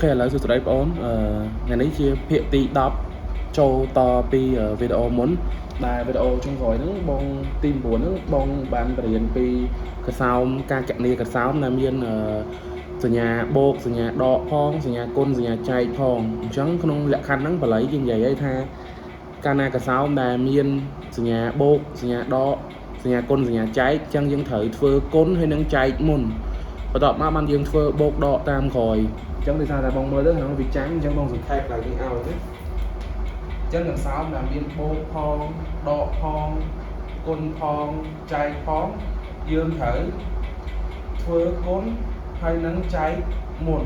OK ឥឡូវសួស្តីបងប្អូនថ្ងៃនេះជាភាគទី10ចូលតពីវីដេអូមុនដែលវីដេអូចុងក្រោយហ្នឹងបងទី9ហ្នឹងបងបានបរៀនពីកសោមការកណនីកសោមដែលមានសញ្ញាបូកសញ្ញាដកផងសញ្ញាគុណសញ្ញាចែកផងអញ្ចឹងក្នុងលក្ខខណ្ឌហ្នឹងបល័យគេនិយាយឲ្យថាកាលណាកសោមដែលមានសញ្ញាបូកសញ្ញាដកសញ្ញាគុណសញ្ញាចែកអញ្ចឹងយើងត្រូវធ្វើគុណហើយនឹងចែកមុនបន្ទាប់មកបានយើងធ្វើបូកដកតាមក្រោយអញ្ចឹងដោយសារតែបងមើលទៅក្នុងវាចាំងអញ្ចឹងបងសង្ខេបកន្លែងនេះឲ្យណាអញ្ចឹងកន្សោមដែលមានបូកផងដកផងគុណផងចែកផងយើងត្រូវធ្វើគុណហើយនឹងចែកមុន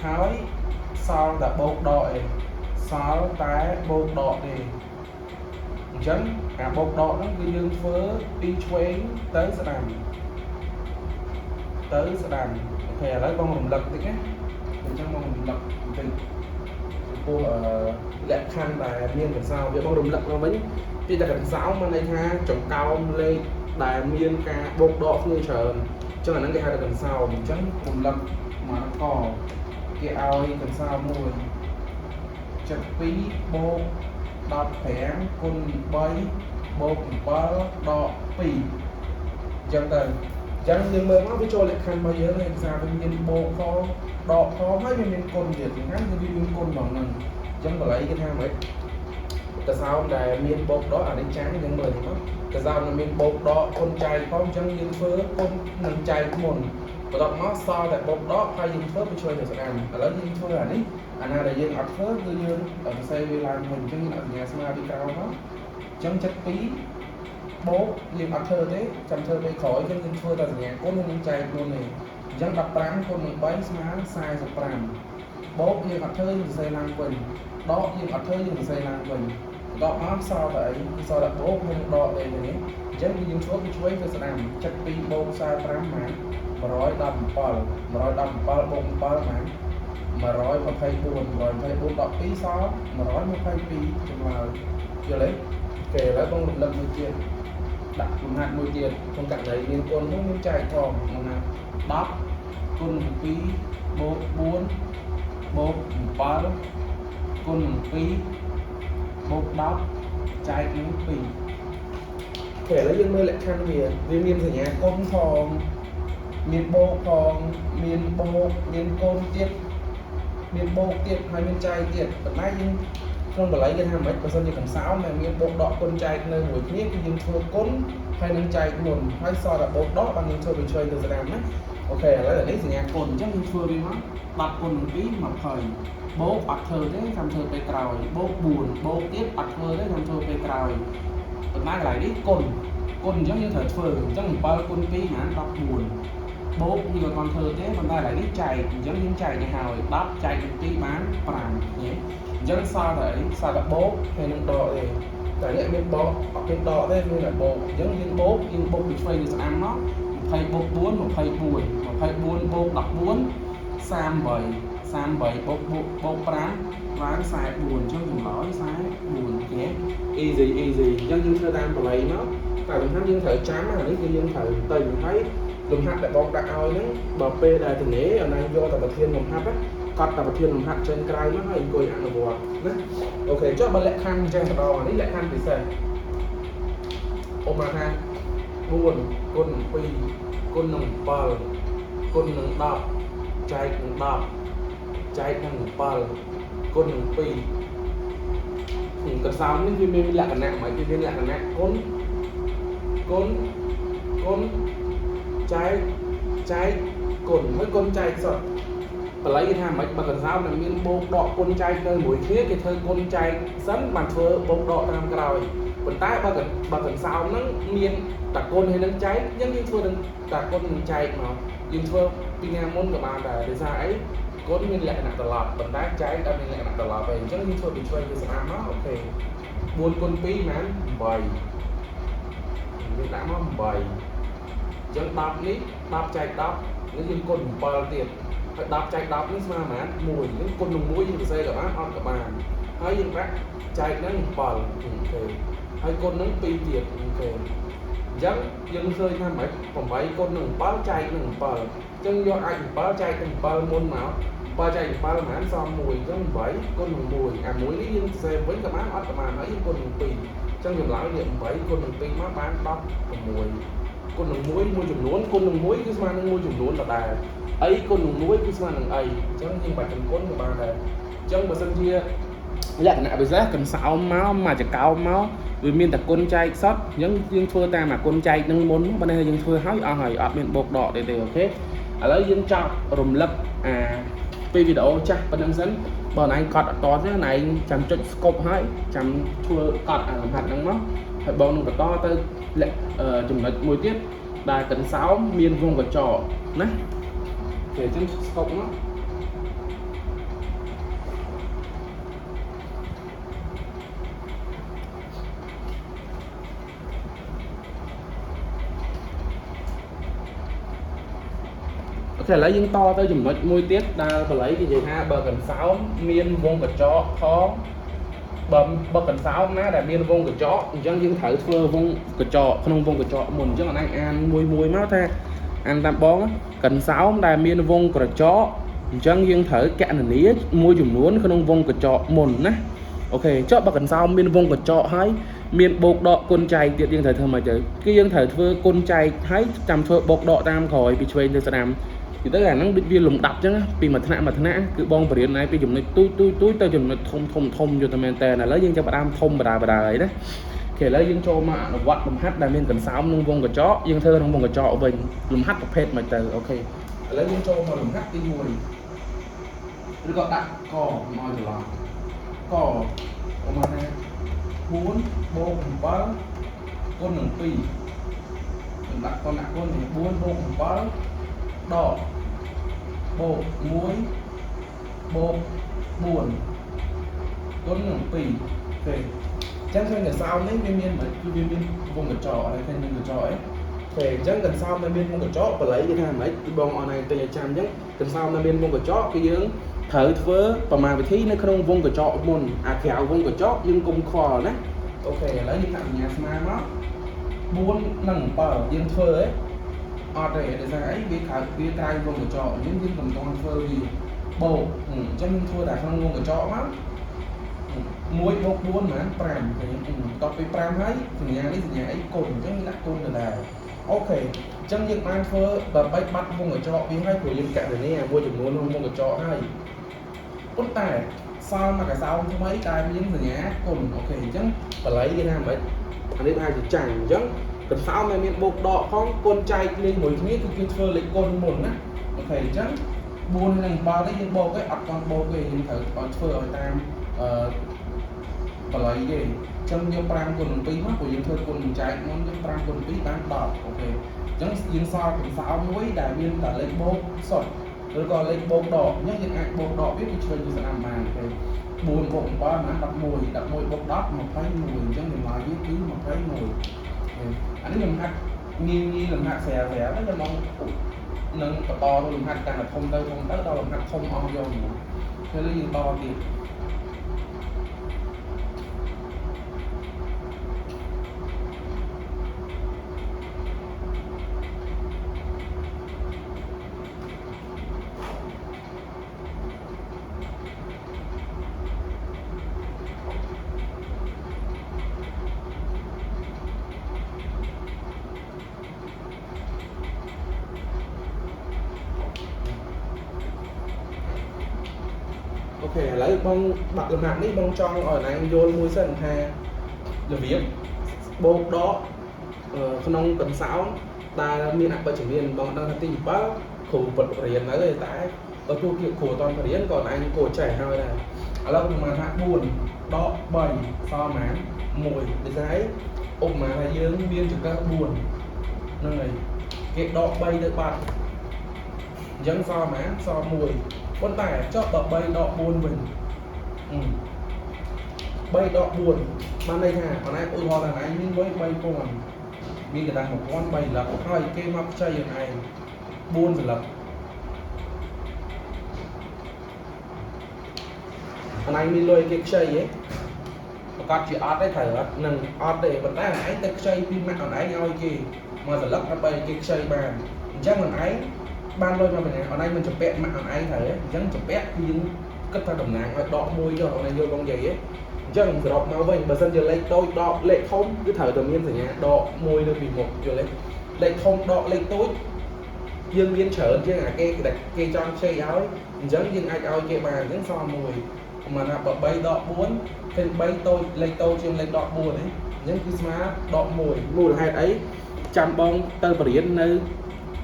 ហើយសល់តែបូកដកឯងសល់តែបូកដកទេអញ្ចឹងការបូកដកហ្នឹងគឺយើងធ្វើពីឆ្វេងទៅស្ដាំទៅស្ដាំOK ឥឡូវបងរំលឹកតិចណាអញ្ចឹងបងរំលឹកបន្តិចចំពោះអឺលក្ខខណ្ឌដែលមានកន្សោមវាបងរំលឹកមកវិញពីតែកន្សោមមានន័យថាចង្កោមលេខដែលមានការបូកដកគ្នាច្រើនអញ្ចឹងអាហ្នឹងគេហៅថាកន្សោមអញ្ចឹងរំលឹកមកកគេឲ្យកន្សោមមួយ72បូក15គុណ3បូក7ដក2អញ្ចឹងទៅអញ្ចឹងយើងមើលមកវាចូលលក្ខខណ្ឌរបស់យើងហើយភាសាវាមានបូកផងដកផងហើយវាមានគុណទៀតសំខាន់គឺវាមានគុណផងហ្នឹងអញ្ចឹងបល័យគេថាម៉េចកសោមដែលមានបូកដកអានេះចាំងយើងមើលនេះមកកសោមដែលមានបូកដកគុណចែកផងអញ្ចឹងយើងធ្វើគុណនឹងចែកមុនបន្ទាប់មកសល់តែបូកដកហើយយើងធ្វើទៅជួយទៅស្ដាំឥឡូវយើងធ្វើអានេះអាណាដែលយើងអត់ធ្វើគឺយើងសរសេរវាឡើងវិញអញ្ចឹងយើងដាក់សញ្ញាស្មើពីក្រោមមកអញ្ចឹង72បូកយើងអត់ធ្វើទេចាំធ្វើពេលក្រោយអញ្ចឹងយើងធ្វើតែសញ្ញាគុណនិងចែកមុននេះអញ្ចឹង15គុណនឹង3ស្មើ45បូកយើងអត់ធ្វើយើងសរសេរឡើងវិញដកយើងអត់ធ្វើយើងសរសេរឡើងវិញដកមកសល់តែអីសល់តែបូកហើយនឹងដកទេនេះអញ្ចឹងគឺយើងធ្វើពីឆ្វេងទៅស្ដាំ72បូក45ម៉ាន117 117បូក7ម៉ាន124 124ដក2សល់122ចម្លើយយល់ទេគេឥឡូវបងរំលឹកមួយទៀតដាក់លំហាត់មួយទៀតក្នុងករណីមានគុណនោះមានចែកផងមកណា10គុណ2បូក4បូក7គុណនឹង2បូក10ចែកនឹង2គេឥឡូវយើងមើលលក្ខខណ្ឌវាវាមានសញ្ញាគុណផងមានបូកផងមានបូកមានគុណទៀតមានបូកទៀតហើយមានចែកទៀតប៉ុន្តែយើងក្នុងបល័យគេថាម៉េចបើសិនជាកំសោមដែលមានបូកដកគុណចែកនៅមួយគ្នាគឺយើងធ្វើគុណហើយនឹងចែកមុនហើយសល់តែបូកដកបានយើងធ្វើវាឆ្វេងទៅស្ដាំណាOK ឥឡូវអានេះសញ្ញាគុណអញ្ចឹងយើងធ្វើវាមក10គុណនឹង2 20បូកអត់ធ្វើទេចាំធ្វើពេលក្រោយបូក4បូកទៀតអត់ធ្វើទេចាំធ្វើពេលក្រោយប៉ុន្តែកន្លែងនេះគុណគុណអញ្ចឹងយើងត្រូវធ្វើអញ្ចឹង7គុណ2ហា14បូកយើងអត់ធ្វើទេប៉ុន្តែកន្លែងនេះចែកអញ្ចឹងយើងចែកទៅហើយ10ចែកនឹង2បាន5ញ៉េអញ្ចឹងសល់តែអីសល់តែបូកហើយនឹងដកទេតែនេះអត់មានបូកអត់មានដកទេមានតែបូកអញ្ចឹងយើងបូកយើងបូកពីឆ្វេងទៅស្ដាំមក20បូក4 24 24បូក14 38 38បូកបូកបូក5ឡើង44អញ្ចឹងចម្លើយ44គេ easy easy អញ្ចឹងយើងធ្វើតាមបល័យមកតែសំខាន់យើងត្រូវចាំអានេះគឺយើងត្រូវទៅហើយលំហាត់ដែលបងដាក់ឲ្យហ្នឹងបើពេលដែលទំនេរអនឡាញយកតែប្រធានលំហាត់ណាកត់តែប្រធានលំហាត់ចេញក្រៅមកហើយអង្គុយអនុវត្តណាOK ចុះបើលក្ខខណ្ឌអញ្ចឹងម្ដងអានេះលក្ខខណ្ឌពិសេសឧបមាថា4គុណ2គុណនឹង7គុណនឹង10ចែកនឹង10ចែកនឹង7គុណនឹង2កន្សោមនេះវាមានលក្ខណៈហ្មងវាមានលក្ខណៈគុណគុណគុណចែកចែកគុណហើយគុណចែកសុទ្ធបល័យគេថាមិនបើកន្សោមនឹងមានបូកដកគុណចែកនៅមួយគ្នាគេធ្វើគុណចែកសិនបានធ្វើបូកដកតាមក្រោយប៉ុន្តែបើបើកន្សោមហ្នឹងមានតាគុណហើយនឹងចែកអញ្ចឹងយើងធ្វើនឹងតាគុណនឹងចែកមកយើងធ្វើពីណាមុនក៏បានដែរដោយសារអីគុណមានលក្ខណៈត្រឡប់ប៉ុន្តែចែកអត់មានលក្ខណៈត្រឡប់ទេអញ្ចឹងយើងធ្វើពីឆ្វេងទៅស្ដាំមក OK 4គុណ2ប៉ុន្មាន8យើងដាក់មក8អញ្ចឹង10នេះ10ចែក10នេះយើងគុណ7ទៀតហើយ10ចែក10នេះស្មើប៉ុន្មាន1យើងគុណនឹង1យើងសរសេរក៏បានអត់ក៏បានហើយយើងដាក់ចែកនឹង7 OK ហើយគុណនឹង2ទៀត OK អញ្ចឹងយើងឃើញថាម៉េច8គុណនឹង7ចែកនឹង7អញ្ចឹងយកអាច7ចែកនឹង7មុនមក7ចែក7ប្រហែលសម1អញ្ចឹង8គុណនឹង1អា1នេះយើងសេវិញក៏បានអត់ក៏បានហើយយើងគុណនឹង2អញ្ចឹងចម្លើយនេះ8គុណនឹង2មកបាន16គុណនឹង1មួយចំនួនគុណនឹង1គឺស្មើនឹងមួយចំនួនដដែលអីគុណនឹង1គឺស្មើនឹងអីអញ្ចឹងយើងបាច់ចំគុណក៏បានដែរអញ្ចឹងបើសិនជាលក្ខណៈពិសេសកន្សោមមកមកចកោមមកវាមានតែគុណចែកសតអញ្ចឹងយើងធ្វើតាមអាគុណចែកនឹងមុនបើនេះយើងធ្វើហើយអស់ហើយអត់មានបូកដកទេទេអូខេឥឡូវយើងចប់រំលឹកអាពីវីដេអូចាស់ប៉ុណ្្នឹងសិនបើណៃកត់អត់តទេណៃចាំចុច scope ហើយចាំធ្វើកត់អាលំហាត់ហ្នឹងមកហើយបងនឹងបន្តទៅចំណុចមួយទៀតដែលកន្សោមមានវងកញ្ចក់ណាគេអញ្ចឹង scope មកអូខេឥឡូវយើងតទៅចំណុចមួយទៀតដែលបល័យគេនិយាយថាបើកន្សោមមានវងកញ្ចក់ផងបើកន្សោមណាដែលមានវងកញ្ចក់អញ្ចឹងយើងត្រូវធ្វើវងកញ្ចក់ក្នុងវងកញ្ចក់មុនអញ្ចឹងអនអានមួយមួយមកថាអានតាមបងកន្សោមដែលមានវងក្រចកអញ្ចឹងយើងត្រូវកណនាមួយចំនួនក្នុងវងកញ្ចក់មុនណាអូខេចុះបើកន្សោមមានវងកញ្ចក់ហើយមានបូកដកគុណចែកទៀតយើងត្រូវធ្វើម៉េចទៅគឺយើងត្រូវធ្វើគុណចែកហើយចាំធ្វើបូកដកតាមក្រោយពីឆ្វេងទៅស្ដាំទីទៅអាហ្នឹងដូចវាលំដាប់ចឹងពីមួយថ្នាក់មួយថ្នាក់គឺបងបរៀនឯងពីចំណុចទូចទូចទូចទៅចំណុចធំធំធំយកតែមែនតើឥឡូវយើងចាប់ផ្ដើមធំបដាបដាហើយណាគេឥឡូវយើងចូលមកអនុវត្តលំហាត់ដែលមានកន្សោមនិងវងកញ្ចក់យើងធ្វើក្នុងវងកញ្ចក់វិញលំហាត់ប្រភេទមកទៅអូខេឥឡូវយើងចូលមកលំហាត់ទី1ឬក៏ដាក់កមកច្រឡំកឧបមាថា4បូក7គុណនឹង2ខ្ញុំដាក់គុណដាក់គុណ4បូក7ដកបូក1បូក4គុណនឹង2ទេអញ្ចឹងឃើញកន្សោមនេះវាមានមិនគឺវាមានវងកញ្ចក់ហើយឃើញមានកញ្ចក់អីទេអញ្ចឹងកន្សោមដែលមានវងកញ្ចក់បល័យគេថាម៉េចគឺបងអនឡាញទិញឲ្យចាំអញ្ចឹងកន្សោមដែលមានវងកញ្ចក់គឺយើងត្រូវធ្វើប្រមាណវិធីនៅក្នុងវងកញ្ចក់មុនអាក្រៅវងកញ្ចក់យើងកុំខ្វល់ណាអូខេឥឡូវយើងដាក់សញ្ញាស្មើមក4និង7យើងធ្វើអីអត់ទេដោយសារអីវាក្រៅវាក្រៅវងកញ្ចក់អញ្ចឹងយើងកុំទាន់ធ្វើវាបូកអញ្ចឹងយើងធ្វើតែក្នុងវងកញ្ចក់មក1បូក4ប្រហែល5ឃើញបន្ទាប់ពី5ហើយសញ្ញានេះសញ្ញាអីគុណអញ្ចឹងយើងដាក់គុណទៅដែរអូខេអញ្ចឹងយើងបានធ្វើដើម្បីបាត់វងកញ្ចក់វាហើយព្រោះយើងកណនាមួយចំនួនក្នុងវងកញ្ចក់ហើយប៉ុន្តែសល់មកកសោមថ្មីដែលមានសញ្ញាគុណអូខេអញ្ចឹងបល័យគេថាម៉េចអានេះអាចជាចាញ់អញ្ចឹងកន្សោមដែលមានបូកដកផងគុណចែកលេខមួយគ្នាគឺគេធ្វើលេខគុណមុនណាអូខេអញ្ចឹង4និង7នេះយើងបូកឯងអត់ទាន់បូកទេយើងត្រូវឲ្យធ្វើឲ្យតាមអឺបល័យទេអញ្ចឹងយក5គុណ2មកព្រោះយើងធ្វើគុណចែកមុនយើង5គុណ2បាន10អូខេអញ្ចឹងយើងសល់កន្សោមមួយដែលមានតែលេខបូកសុទ្ធឬក៏លេខបូកដកអញ្ចឹងយើងអាចបូកដកវាពីឆ្វេងទៅស្ដាំបានអូខេ4បូក7បាន11 11បូក10 21អញ្ចឹងចម្លើយវាគឺ21អានេះលំហាត់ងាយងាយលំហាត់ស្រាលស្រាលហ្នឹងខ្ញុំមកនឹងបន្តទៅលំហាត់កាន់តែធំទៅធំទៅដល់លំហាត់ធំអស់យកហ្មងពេលនេះយើងតទៀតអូខេឥឡូវបងបាក់លំហាត់នេះបងចង់ឲ្យណៃយល់មួយសិនថារបៀបបូកដកក្នុងកន្សោមដែលមានអបិជ្ជមានបងដឹងថាទី7គ្រូពិតរៀននៅទេតែបើទោះជាគ្រូអត់រៀនក៏ណៃគួរចេះហើយដែរឥឡូវខ្ញុំមកថា4ដក3សល់ប៉ុន្មាន1ដូចស្អីឧបមាថាយើងមានចង្កឹះ4ហ្នឹងហើយគេដក3ទៅបាត់អញ្ចឹងសល់ប៉ុន្មានសល់1ប៉ុន្តែចុះបើ3ដក4វិញ3ដក4បានន័យថាបងឯងឧទាហរណ៍ថាឯងមានលុយ3000មានក្រដាស1000 3ស្លឹកហើយគេមកខ្ចីឲ្យឯង4ស្លឹកអនឯងមានលុយគេខ្ចីហ៎ ប្រកាសជាអត់ទេត្រូវអត់នឹងអត់ទេប៉ុន្តែអនឯងទៅខ្ចីពីម៉ាក់អនឯងឲ្យគេមកសន្លឹកដើម្បីគេខ្ចីបានអញ្ចឹងអនឯងបានលុយមកពីណាអនឯងមិនចម្ពាក់ម៉ាក់អនឯងត្រូវទេអញ្ចឹងចម្ពាក់គឺយើងគិតថាតំណាងឲ្យដកមួយចុះអនឯងយល់បងនិយាយទេអញ្ចឹងសរុបមកវិញបើសិនជាលេខតូចដកលេខធំគឺត្រូវតែមានសញ្ញាដកមួយនៅពីមុខយល់ទេលេខធំដកលេខតូចយើងមានច្រើនជាងអាគេដែលគេចង់ខ្ចីឲ្យអញ្ចឹងយើងអាចឲ្យគេបានអញ្ចឹងសល់មួយប្រហែលថាបើ3ដក4ឃើញ3តូចលេខតូចជាងលេខដក4ទេអញ្ចឹងគឺស្មើដក1មូលហេតុអីចាំបងទៅបរៀននៅ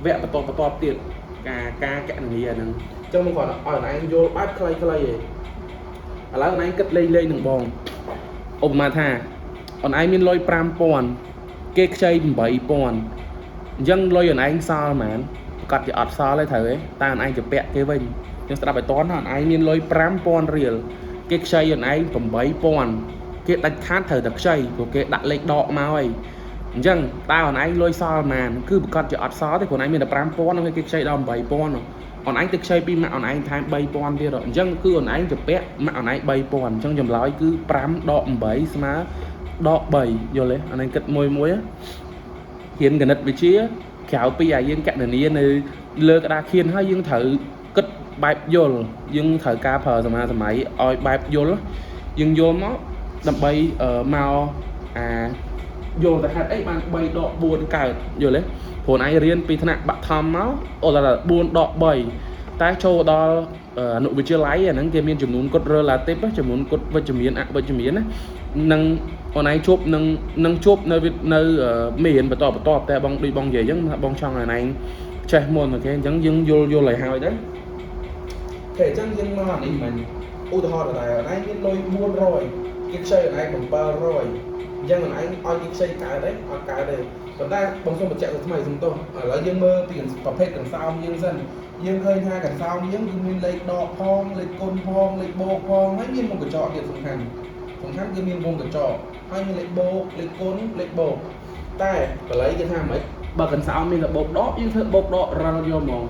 វគ្គបន្តបន្តទៀតការកណនាហ្នឹងអញ្ចឹងមកគាត់ឲ្យឯងយល់បែបខ្លីៗឯងឥឡូវឯងគិតលេងលេងនឹងបងឧបមាថាអូនឯងមានលុយ5000គេខ្ចី8000អញ្ចឹងលុយអូនឯងសល់ហ្មងប្រកាសជាអត់សល់ទេត្រូវទេតែអូនឯងជពាក់គេវិញយើងស្ដាប់ឲ្យតន់ណាអូនឯងមានលុយ5000រៀលគេខ្ចីអូនឯង8000គេដាច់ខាតត្រូវតែខ្ចីព្រោះគេដាក់លេខដកមកហើយអញ្ចឹងតើអូនឯងលុយសល់ហ្មងគឺប្រកាសជាអត់សល់ទេព្រោះអូនឯងមានតែ5000ហ្នឹងគេខ្ចីដល់8000អូនឯងទៅខ្ចីពីម៉ាក់អូនឯងថែម3000ទៀតអញ្ចឹងគឺអូនឯងជពាក់ម៉ាក់អូនឯង3000អញ្ចឹងចម្លើយគឺ5ដក8ស្មើដក3យល់ទេអូនឯងគិតមួយមួយរៀនគណិតវិទ្យាក្រៅពីអាយើងកណនានៅលើក្តារខៀនហើយយើងត្រូវគិតបែបយល់យើងត្រូវការប្រើសមាសម័យឲ្យបែបយល់យើងយល់មកដើម្បីមកអាយល់ទៅហេតុអីបាន3ដក4កើតយល់ទេព្រោះឯងរៀនពីថ្នាក់បឋមមកអូដល់4ដក3តែចូលដល់អនុវិទ្យាល័យអាហ្នឹងគេមានចំនួនគត់ relative ចំនួនគត់វិជ្ជមានអវិជ្ជមានណានឹងអូនឯងជួបនឹងជួបនៅនៅមេរៀនបន្តបន្តតែបងដូចបងនិយាយអញ្ចឹងបងចង់ឲ្យអូនឯងចេះមុន OK អញ្ចឹងយើងយល់យល់ឲ្យហើយដែរ OK អញ្ចឹងយើងមកអានេះមិញឧទាហរណ៍ដដែលអូនឯងមានលុយ400គេខ្ចីអូនឯង700អញ្ចឹងអូនឯងឲ្យគេខ្ចីកើតទេអត់កើតទេប៉ុន្តែបងសូមបញ្ជាក់ទៅថ្មីសំទោសឥឡូវយើងមើលពីប្រភេទកន្សោមយើងសិនយើងឃើញថាកន្សោមយើងគឺមានលេខដកផងលេខគុណផងលេខបូកផងហើយមានវងកញ្ចក់ទៀតសំខាន់សំខាន់គឺមានវងកញ្ចក់ហើយមានលេខបូកលេខគុណលេខបូកតែបល័យគេថាម៉េចបើកន្សោមមានតែបូកដកយើងធ្វើបូកដករលយកហ្មង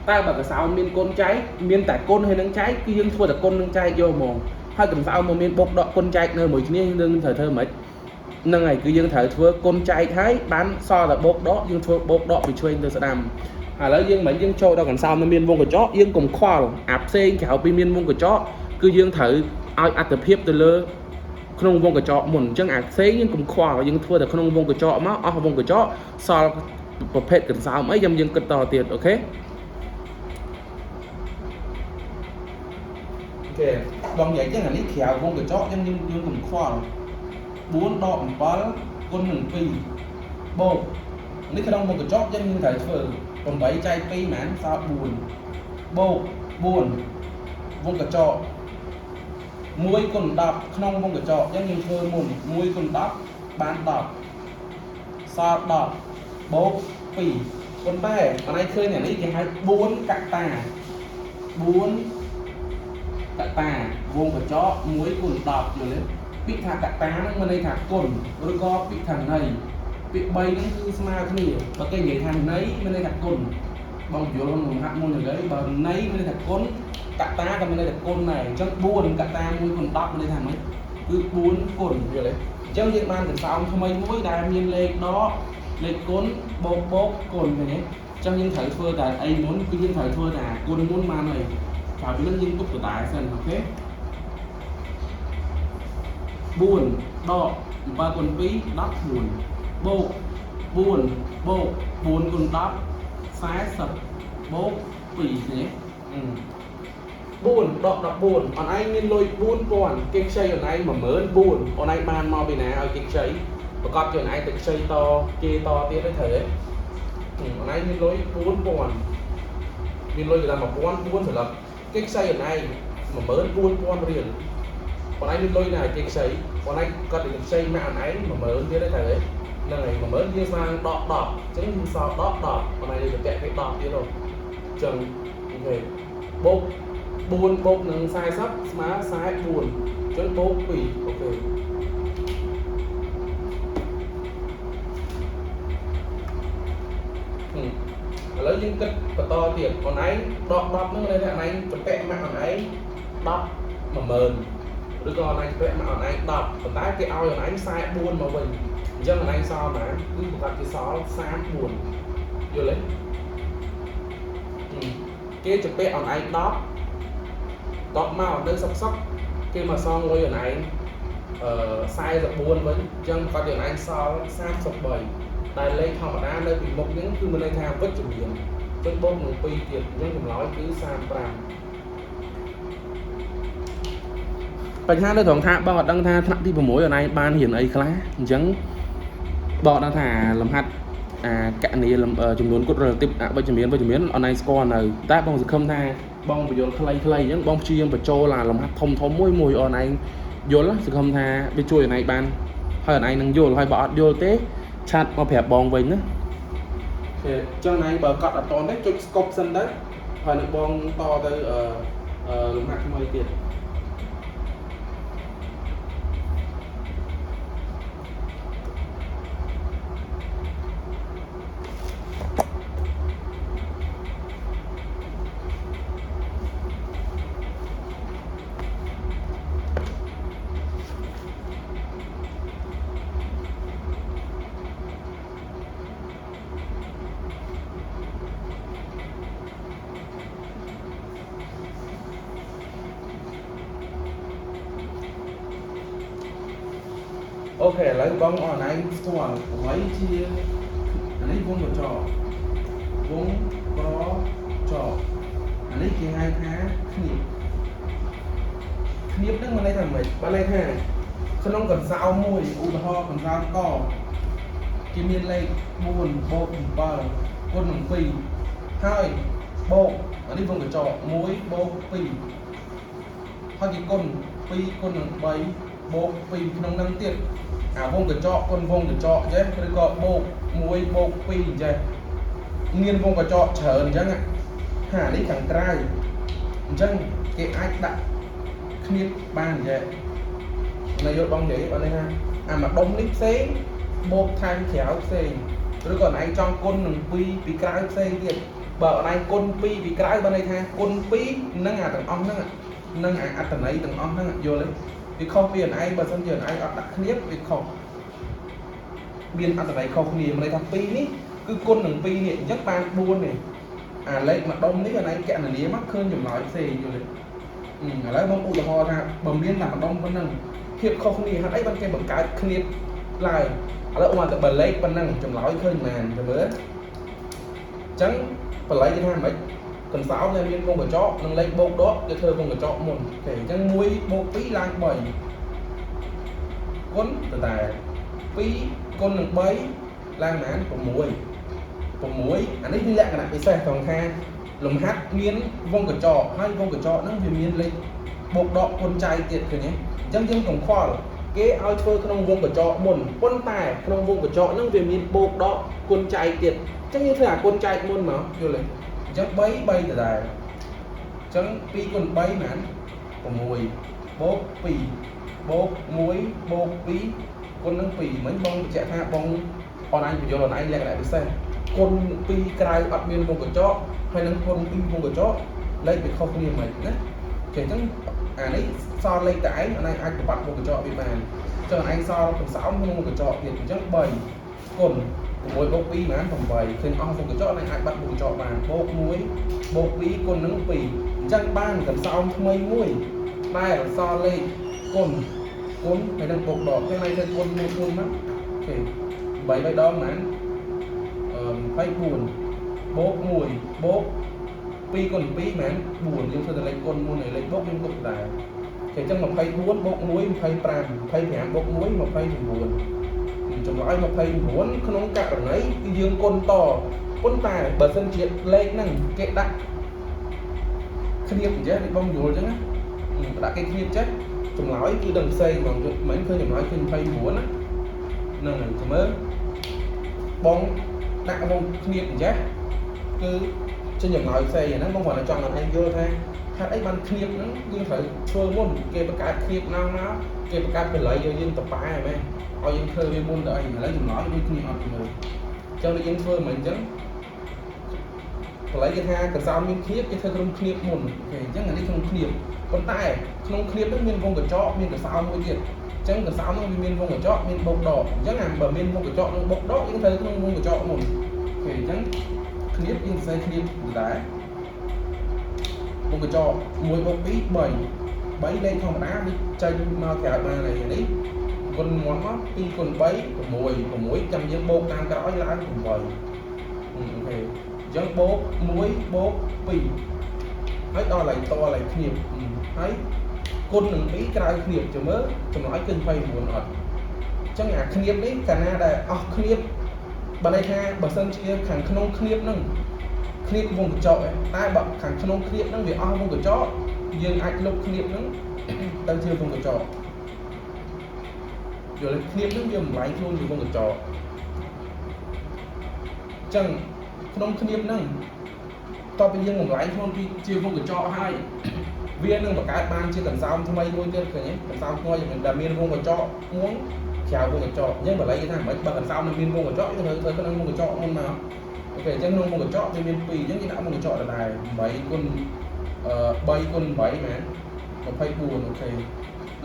តែបើកន្សោមមានគុណចែកមានតែគុណហើយនឹងចែកគឺយើងធ្វើតែគុណនឹងចែកយកហ្មងហើយកន្សោមមកមានបូកដកគុណចែកនៅមួយគ្នាយើងត្រូវធ្វើម៉េចហ្នឹងហើយគឺយើងត្រូវធ្វើគុណចែកហើយបានសល់តែបូកដកយើងធ្វើបូកដកពីឆ្វេងទៅស្ដាំឥឡូវយើងមិនយើងចូលដល់កន្សោមនៅមានវងកញ្ចក់យើងកុំខ្វល់អាផ្សេងក្រៅពីមានវងកញ្ចក់គឺយើងត្រូវឲ្យអត្ថភាពទៅលើក្នុងវងកញ្ចក់មុនអញ្ចឹងអាផ្សេងយើងកុំខ្វល់យើងធ្វើតែក្នុងវងកញ្ចក់មកអស់វងកញ្ចក់សល់ប្រភេទកន្សោមអីខ្ញុំយើងគិតតទៀត OK OK បងនិយាយចឹងអានេះក្រៅវងកញ្ចក់ចឹងយើងយើងកុំខ្វល់4ដក7គុណនឹង2បូកនេះក្នុងវងកញ្ចក់ចឹងយើងត្រូវធ្វើ8ចែក2ប៉ុន្មានសល់4បូក4វងកញ្ចក់1គុណ10ក្នុងវងកញ្ចក់ចឹងយើងធ្វើមុន1គុណ10បាន10សល់10បូក2ប៉ុន្តែអនឯងឃើញអានេះគេហៅ4កតា4កតាវងកញ្ចក់1គុណ10យល់ទេពាក្យថាកតាហ្នឹងមានន័យថាគុណឬក៏ពាក្យថាន័យពាក្យ3ហ្នឹងគឺស្មើគ្នាបើគេនិយាយថាន័យមានន័យថាគុណបងយល់ក្នុងហាត់មុនទៅបើន័យមានន័យថាគុណកតាក៏មានន័យថាគុណដែរអញ្ចឹង4កតា1គុណ10មានន័យថាម៉េចគឺ4គុណយល់ទេអញ្ចឹងយើងបានកន្សោមថ្មីមួយដែលមានលេខដកលេខគុណបូកបូកគុណឃើញទេអញ្ចឹងយើងត្រូវធ្វើតែអីមុនគឺយើងត្រូវធ្វើតែគុណមុនបានហើយក្រោយពីនឹងយើងទុកដដែលសិន OK 4ដក7គុណ2 14បូក4បូក4គុណ10 40បូក2ឃើញទេ4ដក14អូនឯងមានលុយ4000គេខ្ចីអូនឯង14000អូនឯងបានមកពីណាឲ្យគេខ្ចីប្រកាសជាអូនឯងទៅខ្ចីតគេតទៀតទៅត្រូវទេអូនឯងមានលុយ4000មានលុយកន្លះ1004សន្លឹកគេខ្ចីអូនឯង14000រៀលអូនឯងមានលុយណាឲ្យគេខ្ចីអូនឯងគាត់ទៅខ្ចីម៉ាក់អូនឯង10000ទៀតទេត្រូវទេហ្នឹងហើយ10000យើងស្មើនឹងដក10អញ្ចឹងយើងសល់ដក10អូនឯងទៅពាក់គេ10ទៀតហ៎អញ្ចឹង OK បូក4បូកនឹង40ស្មើ44អញ្ចឹងបូក2 OK ឥឡូវយើងគិតបន្តទៀតអូនឯងដក10ហ្នឹងន័យថាអូនឯងជំពាក់ម៉ាក់អូនឯង10 10000 ឬក៏អនឡាញពាក់មកអនឡាញ10ប៉ុន្តែគេឲ្យអនឡាញ44មកវិញអញ្ចឹងអនឡាញសល់ប៉ុន្មានគឺប្រកាសជាសល់34យល់ទេគេជពាក់អនឡាញ10តបមកនៅសុកសុកគេមកសងលុយអនឡាញអឺ44វិញអញ្ចឹងគាត់អនឡាញសល់33ដែលលេខធម្មតានៅពីមុខហ្នឹងគឺមានន័យថាវិជ្ជមានអញ្ចឹងបូកនឹង2ទៀតអញ្ចឹងចម្លើយគឺ35បញ្ហានៅត្រង់ថាបងអត់ដឹងថាថ្នាក់ទី6អនឡាញបានរៀនអីខ្លះអញ្ចឹងបងអត់ដឹងថាលំហាត់អាកណនីចំនួនគត់ relative អវិជ្ជមានវិជ្ជមានអនឡាញស្គាល់នៅតែបងសង្ឃឹមថាបងបញ្យល់ខ្លីៗអញ្ចឹងបងព្យាយាមបញ្ចូលអាលំហាត់ធំធំមួយមួយអនឡាញយល់សង្ឃឹមថាវាជួយអនឡាញបានហើយអនឡាញនឹងយល់ហើយបើអត់យល់ទេឆាតមកប្រាប់បងវិញណាអញ្ចឹងណៃបើកត់អត់តទេចុច stop សិនទៅហើយនឹងបងតទៅអឺលំហាត់ថ្មីទៀត OK ឥឡូវបងអនឡាញស្គាល់អ្វីជាអានេះវងកញ្ចក់វងក្រចកអានេះគេហៅថាឃ្នៀបឃ្នៀបហ្នឹងមានន័យថាម៉េចបើន័យថាក្នុងកន្សោមមួយឧទាហរណ៍កន្សោមកគេមានលេខ4បូក7គុណនឹង2ហើយបូកអានេះវងកញ្ចក់1បូក2ហើយគេគុណ2គុណនឹង3បូក2ក្នុងហ្នឹងទៀតអាវងកញ្ចក់គុណវងកញ្ចក់ចេះឬក៏បូក1បូក2ចេះមានវងកញ្ចក់ច្រើនអញ្ចឹងហានេះខាងក្រៅអញ្ចឹងគេអាចដាក់គ្នាបានចេះនายកបងនិយាយបានន័យថាអាមួយដុំនេះផ្សេងបូកថែមក្រៅផ្សេងឬក៏ឯងចង់គុណនឹង2ពីក្រៅផ្សេងទៀតបើឯងគុណ2ពីក្រៅបានន័យថាគុណ2នឹងអាទាំងអស់ហ្នឹងនឹងអាអត្តន័យទាំងអស់ហ្នឹងយល់ទេវាខុសពីឯងបើសិនជាឯងអត់ដាក់គ្នាវាខុសមានអត្តន័យខុសគ្នាមានន័យថា2នេះគឺគុណនឹង2នេះអញ្ចឹងបាន4នេះអាលេខមួយដុំនេះឯងកណនាមកឃើញចម្លើយផ្សេងយល់ទេឥឡូវបងឧទាហរណ៍ថាបើមានតែម្ដុំប៉ុណ្ណឹងភាពខុសគ្នាហេតុអីបានគេបង្កើតគ្នាឡើងឥឡូវឧបមាទៅបើលេខប៉ុណ្ណឹងចម្លើយឃើញប៉ុន្មានទៅមើលអញ្ចឹងបល័យគេថាម៉េចកន្សោមដែលមានវងកញ្ចក់និងលេខបូកដកគេធ្វើវងកញ្ចក់មុន OK អញ្ចឹង1បូក2ឡើង3គុណតតែ2គុណនឹង3ឡើងប៉ុន្មាន6 6អានេះវាលក្ខណៈពិសេសត្រង់ថាលំហាត់មានវងកញ្ចក់ហើយវងកញ្ចក់ហ្នឹងវាមានលេខបូកដកគុណចែកទៀតឃើញទេអញ្ចឹងយើងកុំខ្វល់គេឲ្យធ្វើក្នុងវងកញ្ចក់មុនប៉ុន្តែក្នុងវងកញ្ចក់ហ្នឹងវាមានបូកដកគុណចែកទៀតអញ្ចឹងយើងធ្វើអាគុណចែកមុនមកយល់ទេអញ្ចឹង3 3ដដែលអញ្ចឹង2គុណ3ប៉ុន្មាន6បូក2បូក1បូក2គុណនឹង2មិញបងបញ្ជាក់ថាបងអនឡាញបញ្យល់អនឡាញលក្ខណៈពិសេសគុណ2ក្រៅអត់មានវងកញ្ចក់ហើយនឹងគុណ2វងកញ្ចក់លេខវាខុសគ្នាមិនណាចឹងអញ្ចឹងអានេះសល់លេខតែឯងអនឡាញអាចប្របាត់វងកញ្ចក់វាបានអញ្ចឹងឯងសល់កំសោមក្នុងវងកញ្ចក់ទៀតអញ្ចឹង3គុណ6បូក2ប៉ុន្មាន8ឃើញអស់វងកញ្ចក់ឯងអាចបាត់វងកញ្ចក់បានបូក1បូក2គុណនឹង2អញ្ចឹងបានកន្សោមថ្មីមួយដែលសល់លេខគុណគុណហើយនឹងបូកដកអញ្ចឹងឯងធ្វើគុណមួយគុណមក OK 8 3ដងប៉ុន្មាន24បូក1បូក2គុណ2ប៉ុន្មាន4យើងធ្វើតែលេខគុណមួយនៃលេខបូកយើងទុកដែរគេអញ្ចឹង24បូក1 25 25បូក1 29ចម្លើយ29ក្នុងករណីគឺយើងគុណតប៉ុន្តែបើសិនជាលេខហ្នឹងគេដាក់គ្នាអញ្ចឹងនេះបងយល់អញ្ចឹងណាដាក់គេគ្នាចេះចម្លើយគឺដឹងផ្សេងបងមិនឃើញចម្លើយឃើញ29ណាហ្នឹងហើយមើលបងដាក់វងគ្នាអញ្ចឹងគឺចេញចម្លើយផ្សេងហ្នឹងបងគ្រាន់តែចង់ឲ្យឯងយល់ថាហេតុអីបានគ្នាហ្នឹងយើងត្រូវធ្វើមុនគេបង្កើតគ្នាណាមកគេបង្កើតបល័យឲ្យយើងតប៉ែហ្មងឲ្យយើងធ្វើវាមុនទៅអីឥឡូវចម្លើយដូចគ្នាអត់មើលអញ្ចឹងដូចយើងធ្វើមិនអញ្ចឹង កន្លែងគេថាកន្សោមមានឃ្នៀបគេធ្វើក្នុងឃ្នៀបមុន OK អញ្ចឹងអានេះក្នុងឃ្នៀបប៉ុន្តែក្នុងឃ្នៀបហ្នឹងមានវងកញ្ចក់មានកន្សោមមួយទៀតអញ្ចឹងកន្សោមហ្នឹងវាមានវងកញ្ចក់មានបូកដកអញ្ចឹងអាបើមានវងកញ្ចក់និងបូកដកយើងត្រូវក្នុងវងកញ្ចក់មុន OK អញ្ចឹងឃ្នៀបយើងសរសេរឃ្នៀបដែរវងកញ្ចក់1បូក2 3 3លេខធម្មតាវាចេញមកក្រៅបានហើយនេះគុណមាត់មក2គុណ3 6 6ចាំយើងបូកតាមក្រោយឡើង8 OK អញ្ចឹងបូក1បូក2ហើយដល់ឡៃតឡៃគ្នាហើយគុណនឹង2ក្រៅគ្នាចាំមើលចម្លើយគឺ29អត់អញ្ចឹងអាគ្នានេះកាលណាដែលអស់គ្នាបើន័យថាបើសិនជាខាងក្នុងគ្នាហ្នឹងគ្នាវងកញ្ចក់ឯងតែបើខាងក្នុងគ្នាហ្នឹងវាអស់វងកញ្ចក់យើងអាចលុបគ្នាហ្នឹងទៅជាវងកញ្ចក់យល់ទេគ្នាហ្នឹងវាបំលែងខ្លួនជាវងកញ្ចក់អញ្ចឹងក្នុងគ្នាហ្នឹងតបពីយើងបំលែងខ្លួនពីជាវងកញ្ចក់ហើយវានឹងបង្កើតបានជាកន្សោមថ្មីមួយទៀតឃើញទេកន្សោមថ្មីដែលមានវងកញ្ចក់មួងក្រៅវងកញ្ចក់អញ្ចឹងបើឡៃគេថាមិនបើកន្សោមនឹងមានវងកញ្ចក់យើងត្រូវធ្វើក្នុងវងកញ្ចក់មុនមក OK អញ្ចឹងក្នុងវងកញ្ចក់វាមាន2អញ្ចឹងយើងដាក់វងកញ្ចក់ដដែល8គុណអឺ3គុណ8មែន24 OK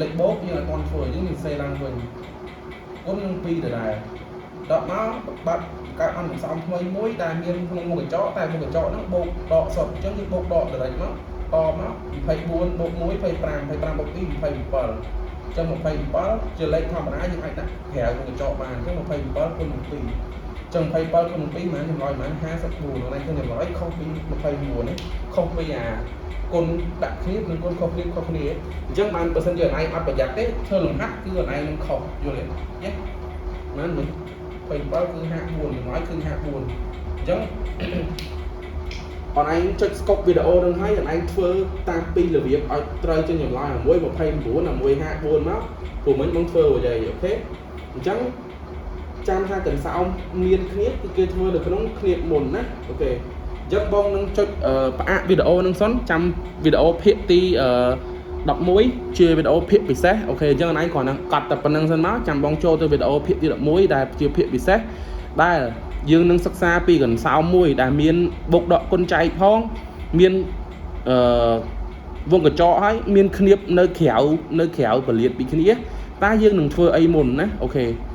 លេខបូកយើងអត់ទាន់ធ្វើអញ្ចឹងយើងសេឡើងវិញគុណនឹង2ដដែលដកមកបាត់កើតអន្តសំថ្មីមួយដែលមានក្នុងវងកញ្ចក់តែវងកញ្ចក់ហ្នឹងបូកដកសុទ្ធអញ្ចឹងយើងបូកដក direct មកតមក24បូក1 25 25បូក2 27អញ្ចឹង27ជាលេខធម្មតាយើងអាចដាក់ក្រៅវងកញ្ចក់បានអញ្ចឹង27គុណនឹង2ចឹង27គុណនឹង2ប៉ុន្មានចម្លើយប៉ុន្មាន54ក្នុងនេះគឺចម្លើយខុសពី29នេះខុសពីអាគុណដាក់គ្នានិងគុណខុសគ្នាខុសគ្នាអញ្ចឹងបានបើសិនជាអនឯងអត់ប្រយ័ត្នទេធ្វើលំហាត់គឺអនឯងនឹងខុសយល់ទេយេណាមិញ27គឺ54ចម្លើយគឺ54អញ្ចឹង អនឯងចុច stop វីដេអូនឹងហើយអនឯងធ្វើតាមពីរបៀបឲ្យត្រូវចេញចម្លើយអាមួយ29អាមួយ54មកព្រោះមិញបងធ្វើរួចហើយ OK អញ្ចឹងចាំថាកន្សោមមានគ្នាគឺគេធ្វើនៅក្នុងគ្នាមុនណា OK អញ្ចឹងបងនឹងចុចផ្អាកវីដេអូនឹងសិនចាំវីដេអូភាគទី11ជាវីដេអូភាគពិសេស OK អញ្ចឹងអនឯងគ្រាន់តែកត់តែប៉ុណ្្នឹងសិនមកចាំបងចូលទៅវីដេអូភាគទី11ដែលជាភាគពិសេសដែលយើងនឹងសិក្សាពីកន្សោមមួយដែលមានបុកដកគុណចែកផងមានអឺវងកញ្ចក់ហើយមានឃ្នៀបនៅក្រៅនៅក្រៅពលាតពីគ្នាតើយើងនឹងធ្វើអីមុនណា OK។